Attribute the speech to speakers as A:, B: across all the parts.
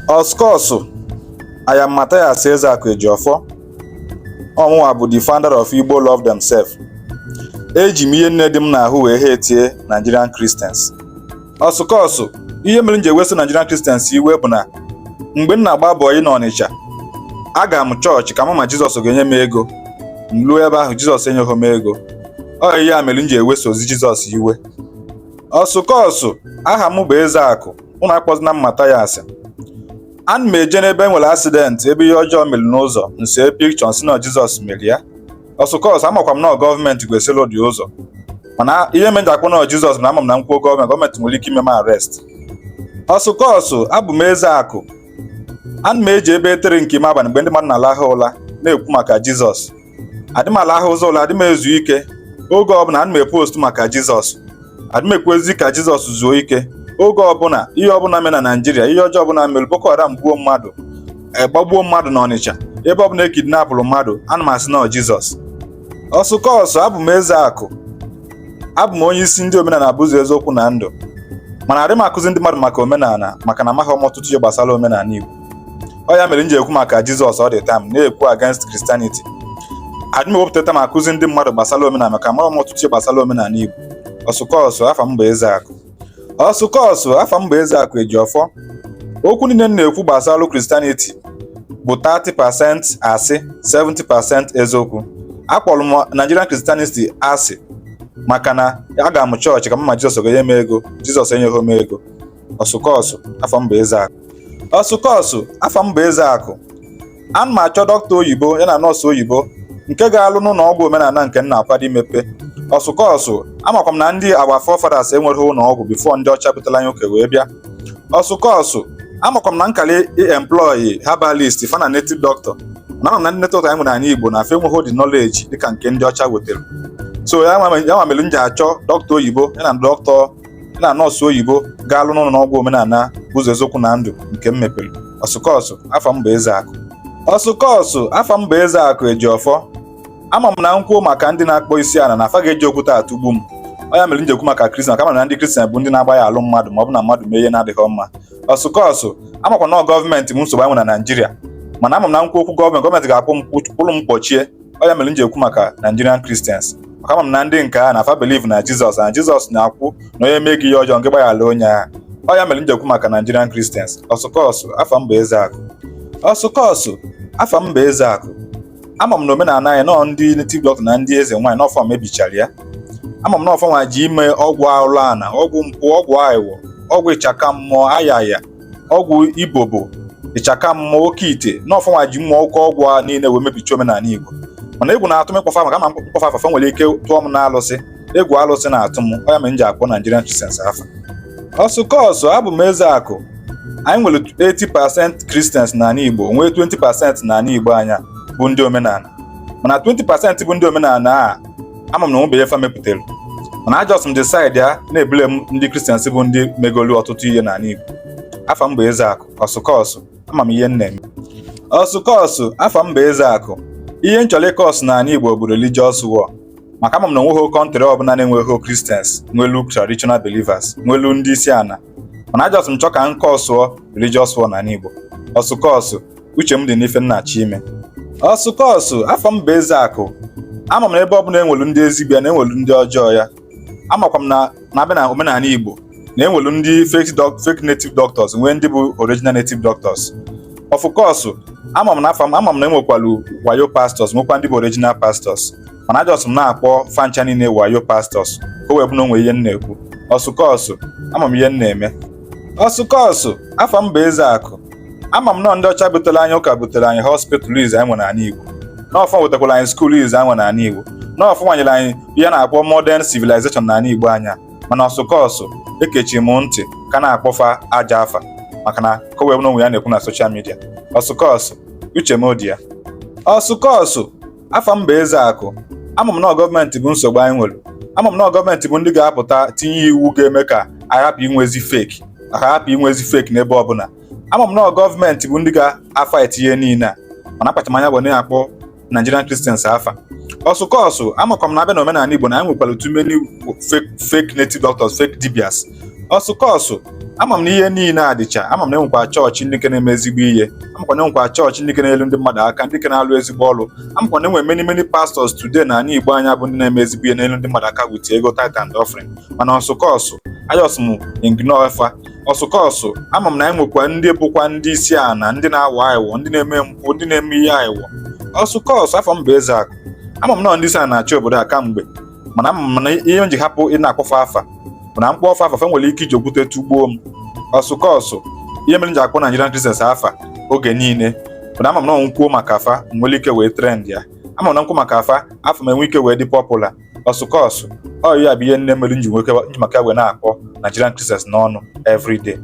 A: Of course, I am Matthias Ezeaku Ejiofor. Ọ mụnwa bụ the founder of Igbo Love Themselves. Eji m ihe nne dị m n'ahụ wee hate Nigerian Christians. Of course, ihe mere m ji eweso Nigerian Christians iwe bụ na mgbe m na-agba bọyị n'Ọnịcha, aga m chọọchị ka m ma Jizọs ga-enye m ego. M ruo ebe ahụ, Jizọs enyeghị m ego. Ọ ihe a mere m ji ewesozi Jizọs iwe. Of course, aha m bụ Ezeakụ, unu akpọzina m Matthias. Ana m eje n'ebe e nwere accident, ebe ihe ọjọọ mere n'ụzọ, nse picture, nsị na Jizọs mere ya. Of course, amakwa m na gọọmenti kwesịrị ụdị ụzọ, mana ihe mere m ji akpọ na Jizọs bụ na ama m na m kwuo gọọmenti, gọọmenti nwere ike ime m arrest. Of course, abụ m Ezeakụ. Ana m eji ebe etere nke ime abalị mgbe ndị mmadụ na-alahụ ụla na-ekwu maka Jizọs. Adị m alahụ ụzọ ụla, adị m ezu ike. Oge ọbụla ana m epost maka Jizọs. Adị m ekwezi ka Jizọs zuo ike. Oge ọbụla ihe ọbụla mere na Naịjirịa, ihe ọjọọ ọbụla mere, Boko Haram gbuo mmadụ, gbagbuo mmadụ n'Ọnịcha, ebe ọbụla e kidnapụrụ mmadụ, ana m asị na ọ Jizọs. Of course, abụ m Ezeakụ. Abụ m onye isi ndị omenala bụ ụzọ, eziokwu na ndụ. Mana adị m akụzi ndị mmadụ maka omenala, maka na amaghị m ọtụtụ ihe gbasara omenala Igbo. Ọ ya mere m ji ekwu maka Jizọs all the time, na-ekwu against Christianity. Adị m ewepụta time akụzi ndị mmadụ gbasara omenala, maka amaghị m ọtụtụ ihe gbasara omenala Igbo. Of course, afa m bụ Ezeakụ. Of course, afa m bụ Ezeakụ Ejiofor. Okwu niile m na-ekwu gbasara Christianity bụ 30% asị, 70% eziokwu. Akpọrọ m Nigerian Christianity asị maka na aga m chọọchị ka m ma Jizọs ga-enye m ego, Jizọs enyeghị m ego. Of course, afa m bụ Ezeakụ. Of course, afa m bụ Ezeakụ. Ana m achọ dọkịta oyibo ya na nọọsụ oyibo nke ga-alụ n'ụlọ ọgwụ omenala nke m na-akwado imepe. Of course, amakwa m na ndị our forefathers enweghị ụlọ ọgwụ before ndị ọcha butere anyị ụka wee bịa. Of course, amakwa m na nkali employ herbalist fa na native doctor, na ama m na ndị native doctor anyị nwere n'ala Igbo na afa enweghị the knowledge dịka nke ndị ọcha wetara. So ya nwa mere m ji achọ dọkịta oyibo ya na dọkịta ya na nọọsụ oyibo ga-alụ n'ụlọ ọgwụ omenala bụ ụzọ, eziokwu na ndụ nke m mepere. Of course, afa m bụ Ezeakụ. Of course, afa m bụ Ezeakụ Ejiofor. Ama m na m kwuo maka ndị na-akpọ isi ala na afa ga-eji okwute atụgbu m. Ọ ya mere m ji ekwu maka Christian, kama na ndị Christian bụ ndị na-agba ya alụ mmadụ ma ọ bụ na mmadụ mee ihe na-adịghị mma. Of course, amakwa na ọ gọọmenti m nsogbu anyị nwere na Naịjirịa, mana ama m na nkwu okwu gọọmenti, gọọmenti ga-akwụ m kwụrụ m kpọchie. Ọ ya mere m ji ekwu maka Nigerian Christians, maka ama m na ndị nke a na afa believe na Jizọs, na Jizọs na-akwụ na onye mee gị ihe ọjọọ nke gbaghara onye ahụ. Ọ ya mere m ji ekwu maka Nigerian Christians. Of course, afa m bụ Ezeakụ. Of course, afa m bụ Ezeakụ. Ama m na omenala anyị nọọ ndị native doctor na ndị eze nwaanyị n'ọfọ mebichara ya. Ama m na ọfọ nwa ji ime ọgwụ alụ ana, ọgwụ mpụ, ọgwụ aghụghọ, ọgwụ ịchaka mmụọ, ayaya, ọgwụ ibobo, ịchaka mmụọ, oke ite, na ọfọ nwa ji mmụọ oke ọgwụ a niile wee mebicha omenala Igbo. Mana egwu na-atụ m ịkpọfa, maka ama mkpọfa afafa nwere ike tụọ m n'alụsị. Egwu alụsị na-atụ m. Ọ ya mere m ji akpọ Nigerian Christians afa. Of course, abụ m Ezeakụ. Anyị nwere 80% Christians n'ala Igbo, nwee 20% n'ala Igbo anya bụ ndị omenala. Mana 20% bụ ndị omenala a, ama m na onwebeghị efe mepụtara, mana just m decide ya na-ebule m ndị Christians bụ ndị megolu ọtụtụ ihe n'ala Igbo. Afa m bụ Ezeakụ. Of course, ama m ihe m na-eme. Of course, afa m bụ Ezeakụ. Ihe m chọrọ ịcause n'ala Igbo bụ religious war, maka ama m na onweghị country ọbụla na-enweghị Christians nwelu traditional believers, nwelu ndị isi ana. Mana just m chọ ka m causeụọ religious war n'ala Igbo. Of course, uche m dị n'ife m na-achọ ime. Of course, afa m bụ Ezeakụ. Ama m na ebe ọbụla enwelu ndị ezigbo ya na enwelu ndị ọjọọ ya. Amakwa m na na-abịa na omenala Igbo na enwelu ndị fake native doctors, nwee ndị bụ original native doctors. Of course, ama m na afa m, ama m na enwekwalu wayo pastors, nwekwa ndị bụ original pastors, mana just m na-akpọ fancha niile wayo pastors ka o wee bụ na o nwee ihe m na-ekwu. Of course, ama m ihe m na-eme. Of course, afa m bụ Ezeakụ. Ama m nọ ndị ọcha butere anyị ụka, butere anyị hospital izu anyị nwere n'ala Igbo, n'ọfọ wetakwara anyị school izu anyị nwere n'ala Igbo, n'ọfọ nwanyere anyị ihe na-akpọ modern civilization n'ala Igbo anya. Mana of course, ekechi m ntị ka na-akpọfa aja afa, maka na ka o wee bụ na onwe ya na-ekwu na social media. Of course, uche m dị ya. Of course, afa m bụ Ezeakụ. Ama m na gọọmenti bụ nsogbu anyị nwere. Ama m na gọọmenti bụ ndị ga-apụta tinye iwu ga-eme ka anyị hapụ inwezi fake, ka hapụ inwezi fake n'ebe ọbụla. Ama m na gọọmenti bụ ndị ga-afight ihe niile a, mana akpachamanya bụ na-akpọ Nigerian Christians afa. Of course, amakwa m na abịa na omenala Igbo na anyị nwekwara too many fake native doctors, fake dibias. Ọsụkọsụ, ama m na ihe niile a dịcha. Ama m na enwekwa chọọchị ndị nke na-eme ezigbo ihe. Amakwa na enwekwa chọọchị ndị nke na-elu ndị mmadụ aka, ndị nke na-alụ ezigbo ọrụ. Amakwa na enwere many, many pastors today na ala Igbo anya bụ ndị na-eme ezigbo ihe, na-elu ndị mmadụ aka with ego tithe and offering. Mana ọsụkọsụ, ayọs m ignore fa. Ọsụkọsụ, ama m na enwekwa ndị bụkwa ndị isi ana, ndị na-aghọ aghụghọ, ndị na-eme mpụ, ndị na-eme ihe aghụghọ. Ọsụkọsụ, afọ m bụ Ezeakụ. Ama m na ndị isi ana na-achị obodo a kamgbe, mana ama m na ihe m ji hapụ ị na-akpọfe afa bụ na mkpọ afa fa nwere ike iji okwute tugbuo m. Ọsụkọsụ, ihe mere m ji akpọ Nigerian Christians afa oge niile bụ na ama m na nkwuo maka afa m nwere ike wee trend ya. Ama m na nkwuo maka afa, afa m enwe ike wee dị popular. Ọsụkọsụ, ọ ya bụ ihe nne mere m ji nwoke nji maka wee na-akpọ Nigerian Christians n'ọnụ everyday.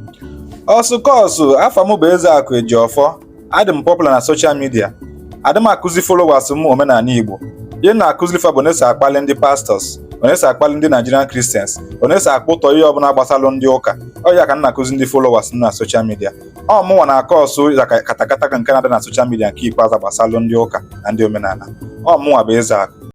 A: Ọsụkọsụ, afa m bụ Ezeakụ Ejiofor. Adị m popular na social media. Adị m akụzi followers m omenala Igbo. Ihe m na-akụziri fa bụ na-eso akpali ndị pastors, ọ na-eso akpali ndị Nigerian Christians, ọ na-eso akpụtọ ihe ọbụla gbasalụ ndị ụka. Ọ ya ka m na-akụzi ndị followers m na social media. Ọ mụnwa na-akọ ọsụ ya katakata nke na-adị na social media nke ikpeazụ gbasalụ ndị ụka na ndị omenala. Ọ mụnwa bụ Ezeakụ.